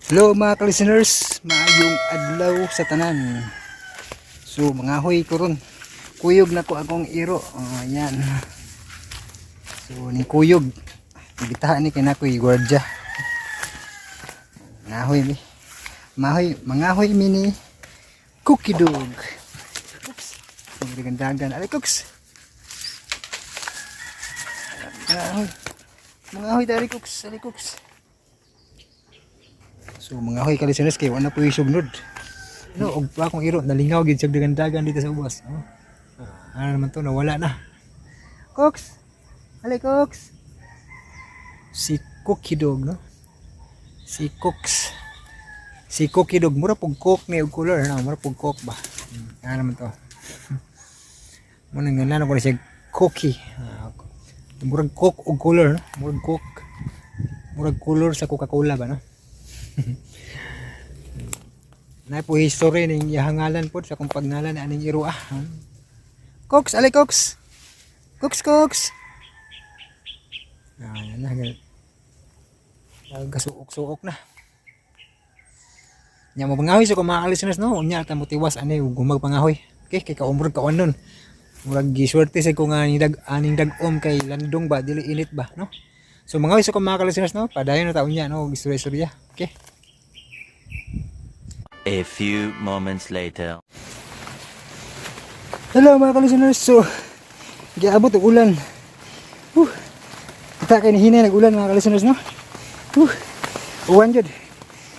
Hello mga ka-listeners, maayong adlaw sa tanan. So mangahoy ko ron. Kuyog na ko akong iro. Oh, ayan. So ni kuyog. Gitahan ni kay nakoy gwardiya. Mangahoy mi. Mahoy, mangahoy mi ni Cookie Dog. Cooks. Magdagandagan. Ali Cooks. Mangahoy. Mangahoy dali Cooks. Ali Cooks. So mga hoy ka-listeners, kay wala po yung sugnod. No, og pa akong iro nalingaw gid siya dagan dito sa ubos. Oh. Ah, ano naman to, nawala na. Cooks. Ali Cooks. Si Cookie Dog, no? Si Cooks. Si Cookie Dog mura pug coke ni og color, no? Mura pug coke ba. Ano naman to? Mo nang ngana ko na siya cookie. Ah, murag coke og color, no? Murag coke. Murag color sa Coca-Cola ba, no? Na po history ning ihangalan po sa kung pagngalan na aning iro ah. Cooks, ali Cooks. Cooks, Cooks. Ah, yan na. Nagkasuok-suok na. Nya mo pangahoy sa kung mga listeners, no. Unya ta mo tiwas ani ug gumag pangahoy. Okay, kay kaumrog ka nun. Murag giswerte sa ko nga aning dag aning dag-om kay landong ba, dili init ba, no? So mangahoy sa kung mga listeners, no. Padayon na ta unya, no, istorya-istorya. Okay. A few moments later. Hello mga ka-listeners. So, giabot og ulan. Whew. Kita kay nihinay nag-ulan mga ka-listeners, no? Whew. Uwan jud.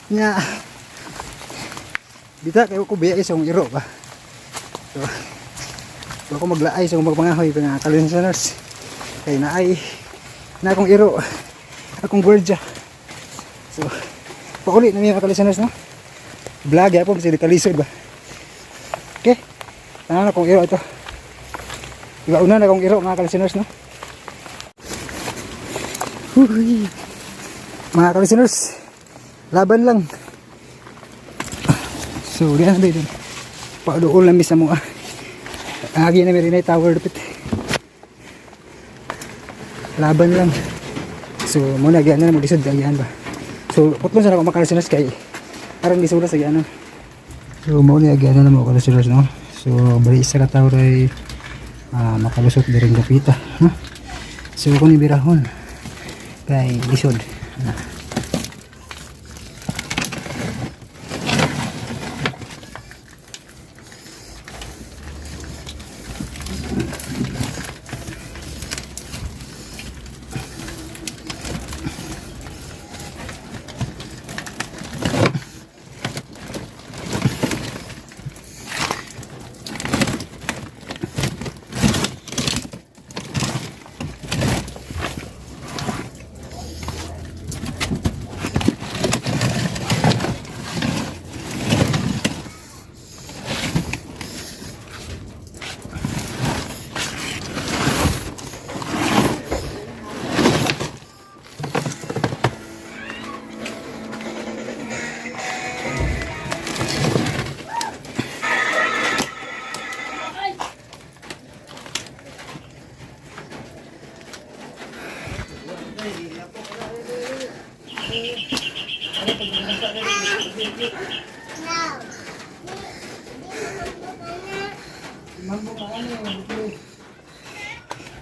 Nya. Bita kay ko biya sa akong iro ba. So, so ako maglaay sa akong magpangahoy mga ka-listeners. Kay naay na akong iro. Akong gwardiya. So, pauli na mi mga ka-listeners, no? Vlog ya po kasi kalisod ba. Okay. Ano na kung iro ito. Iba una na kung iro mga ka-listeners, no? Huy. Mga ka-listeners, laban lang. So, diyan na dito. Pauduol na mi sa mga. Agi na mi rin ay tower dapit. Laban lang. So, muna agian na maglisod agian ba. So, putlon sa ako mga ka-listeners kay aron gisula sa agianan. So, mao ni agianan na mga ka-listeners, no? So, bali isa ka tawo ray makalusot diri dapita, no? So, kung ibirahon kay lisod. Ah.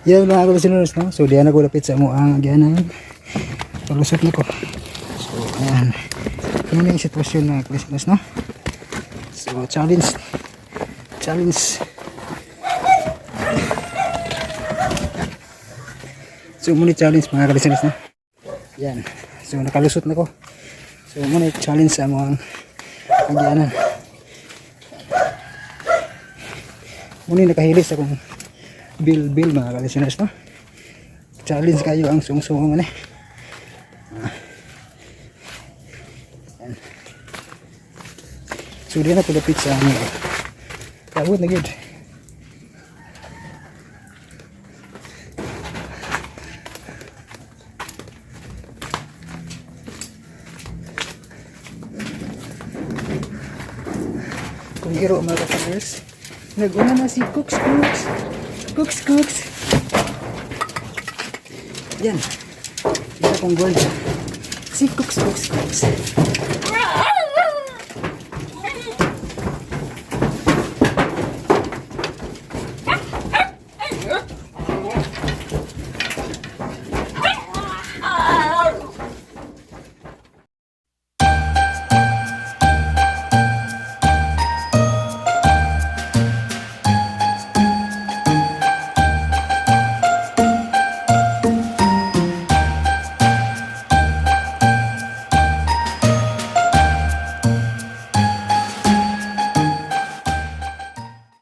Yan mga ka-listeners, no? So, diyan ako lapit sa mo ang agianan. Palusot na ko. So, ayan. Yan yung sitwasyon mga ka-listeners, no? So, challenge. Challenge. So, muna challenge mga ka-listeners, no? Yan. So, nakalusot na ko. So, muna challenge sa mo ang agianan. Muna nakahilis akong bill bill mga ka-listeners, no? Challenge kayo ang sungsung ano eh. Ah. Yan. So di na tulapit sa ano. Kabot na gid. Kung iro mga ka-listeners, nag-una na si Cooks Cooks. Cooks Cooks. Yan. Yan akong gold. Si Cooks, Cooks, Cooks.